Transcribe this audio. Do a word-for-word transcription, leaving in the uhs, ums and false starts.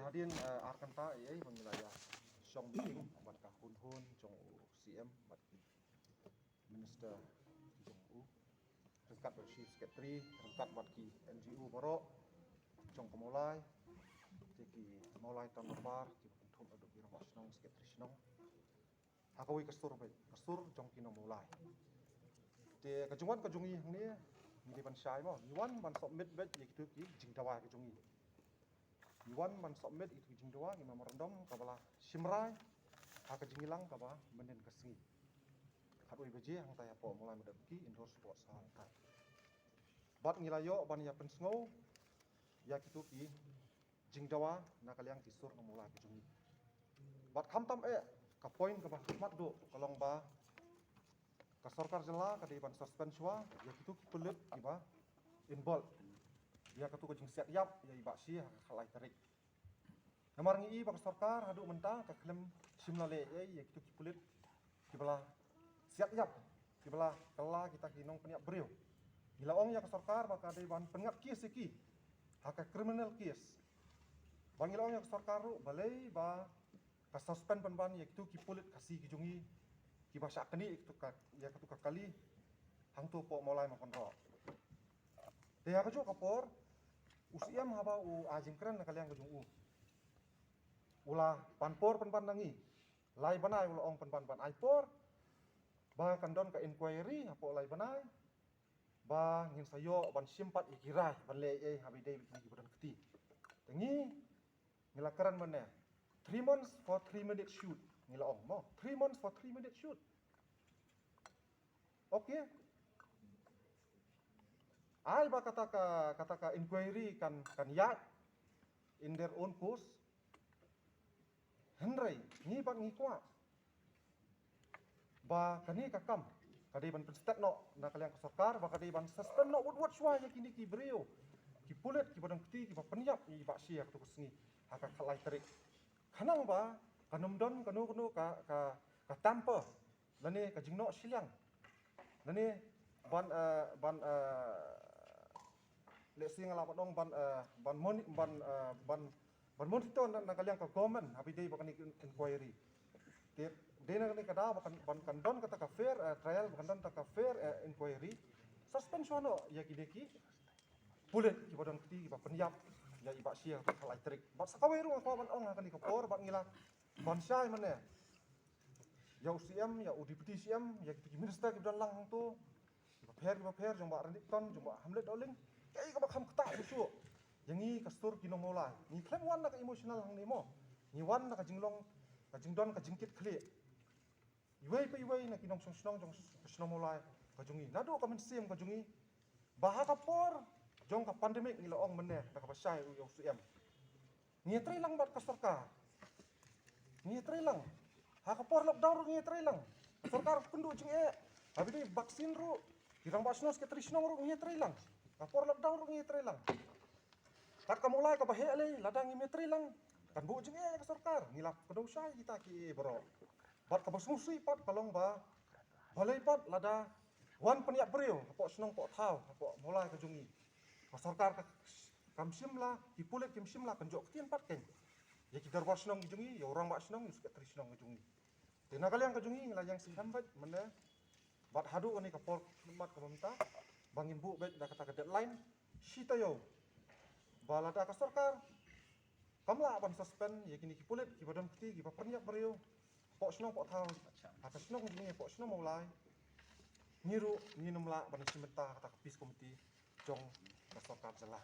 Hadien, eh, ar kynta ei ei ba ngi la ïa shong meeting bad ka hun hun jong u C M bad ki minister jong u, ryngkat bad chief secretary, ryngkat bad ki N G O baroh jong ka Mawlai, te ki Mawlai Town Member, ki ba kynthup haduh ki rangbah shnong, secretary shnong. Ha kawei ka sur beit, ka sur jong ki nong Mawlai. Te ka jingwan ka jong ngi hangne, ngi dei ban shai mo, ngi wan ban submit beit ïa kitu ki jingdawa ka jong ngi. Ngi wan ban submit ïa kitu ki jingdawa, ngi memorandum kaba la shim rai ha ka jingïalang kaba mynnin ka sngi. Khatwei baje hangtai hapoh Mawlai Mada Kuki Indoor Sports Hall hangtai. Bad ngi la ïoh ban ïa pynsngew ïa kitu ki jingdawa na ka liang ki sur nong Mawlai ka jong ngi. Bad khamtam eh, ka point kaba khmat duh ka long ba ka sorkar jylla ka dei ban suspend shuwa ïa kitu ki pulit kiba involve ïa katu ka jingsiat ïap ïa i Bah Shi ha ka khatlai tarik. Namar ngi i ba ka sorkar haduh mynta ka khlem shim la leh ei ei ïa kitu ki pulit kiba la siat ïap, kiba la kylla kita ki nongpynïap briew. Ngi la ong ïa ka sorkar ba ka dei ban pyngngad case ïa ki ha ka criminal case. Ba ngi la ong ïa ka sorkar ruh balei ba ka suspend pynban ïa kitu ki pulit Khasi ki jong ngi kiba shah knieh ïa katu ka, ïa katu ka kali hangto hapoh Mawlai Mawkynroh. Te ha kajuh ka por u C M haba u ai jingkren na ka liang ka jong u, u la pan por pynban na ngi. Lai bnai u la ong pynban ban ai por ba kan don ka inquiry hapoh lai bnai ba ngin sa ïoh ban shim pat ïa ki rai ban leh ei ei haba ïadei bad kine kiba don kti. Te ngi, ngi la kren mynne, three months for three minute shoot. Ngi la ong mo, three months for three minute shoot. Okay. Ai ba kata ka, kata ka inquiry kan, kan ïaid in their own course. Hynrei ngi bad ngi kwah ba kane ka kam ka dei ban pynstet noh na ka liang ka sorkar, ba ka dei ban suspend noh wut wut shuwa ïa kine ki briew, ki pulit kiba don kti kiba pynïap ïa i Bah Shi ha katu ka sngi ha ka khatlai tarik. Khnang ba kan ym don kano kano ka, ka, ka tamper lane ka jingnoh shiliang lane ban, eh, ban, eh, lehse nga lah ban ong ban, eh, ban moni-, ban, eh, ban, ban monitor na, na ka liang ka government haba ïadei bad kane ka inquiry. Te dei na kane ka daw ba kan, ban kan don kata ka fair, eh, trial, ba kan don kata ka fair, eh, inquiry. Suspend shuwa noh ïa kine ki pulit kiba don kti kiba pynïap ïa i Bah Shi ha ka khatlai tarik. Bad sa kawei ruh nga kwah ban ong ha kane ka por bad ngi la ban shai mynne ïa u C M, ïa u deputy C M, ïa kito ki minister kiba don lang hangto, kiba pher kiba pher, jong Bah Ranjit Ton, jong Bah Hamlet Dohling, kaei kaba kham ktah shuh shuh ïa ngi ka sur ki nong Mawlai. Ngi khlem wan na ka emotional hangne mo, ngi wan na ka jinglong, ka jingdon ka jingkit khlieh iwei pa iwei na ki nongshong shnong jong ka shnong Mawlai ka jong ngi, naduh ka mynsiem ka jong ngi, ba ha ka por jong ka pandemic, ngi la ong mynne da kaba shai ruh ïa u C M, ngi ïatrei lang bad ka sorkar. Ngi ïatrei lang. Ha ka por lockdown ruh ngi ïatrei lang. Ka sorkar pynduh jingeh. Haba ïadei vaccine ruh, ki rangbah shnong, secretary shnong ruh ngi ïatrei lang. Ka por lockdown ruh ngi ïatrei lang. Kat ka Mawlai kaba heh lei, lada ngim ïatrei lang, kan buh jingeh ïa ka sorkar. Ngi la kdew shai kita kiei baroh. Bad kaba sngewsih pat ka long ba balei pat lada wan pynïap briew hapoh shnong poh thaw hapoh Mawlai ka jong ngi, ka sorkar ka, kam shym la, ki pulit kim shym la kynjoh ktien pat keiñ ïa ki dorbar shnong ki jong ngi, ïa u rangbah shnong, ïa u secretary shnong ki jong ngi. Te na ka liang ka jong ngi, ngi la ïeng skhem beit mynne bad haduh kane ka por khmat kaba mynta ba ngin buh beit da kata ka deadline shi taïew, ba lada ka sorkar kam lah ban suspend ïa kine ki pulit kiba don kti kiba pynïap briew hapoh shnong poh thaw, ha ka shnong jong ngi hapoh shnong Mawlai, ngi ruh ngin ym lah ban shim bynta ha kata ka peace committee jong ka sorkar jylla.